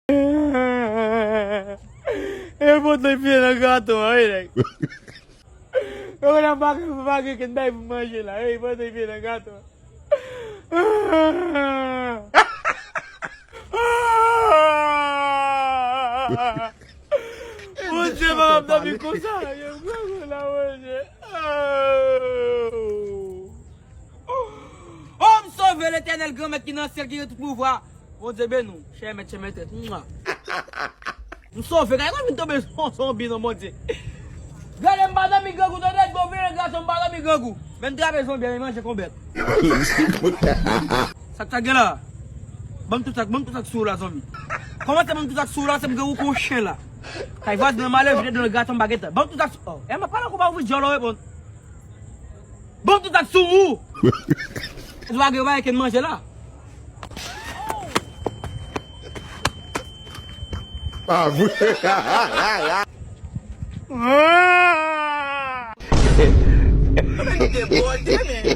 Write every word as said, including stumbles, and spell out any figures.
E pote pye nan gato a, wi, nèg. Yo konn ap make, make ken bay pou manje la. Ey, pote pye nan gato a. Bondye, pa ap dòmi konsa. Yo, gwo la, Bondye. Oh, m sove Letènèl, Granmèt ki nan syèl, ki gen tout pouvwa. Bondye beni w, chè mèt, chè mètrès. Mwa. M sove, gade kòm m tonbe son zonbi, non, Bondye. Gade, m pa dòmi grangou, tande, gwo vire gason, m pa dòmi grangou. Men m trape zonbi a, men manje konbèt. Sa k ta gen la? Ban m tout sa, ban m tout sa k sou ou la, zonbi. Kòman se ban m tout sa k sou ou la, se m gen ou kon chen la. Kay vwazen nan male, vide nan gason, m pa gentan. Ban m tout sa k sou, oh, e m ap pale konpa ou vin djòl ou reponn. Bon, tout sa k sou ou. Ou pa gen bagay ke n manje la. Pa vre. Mwen debòde, men.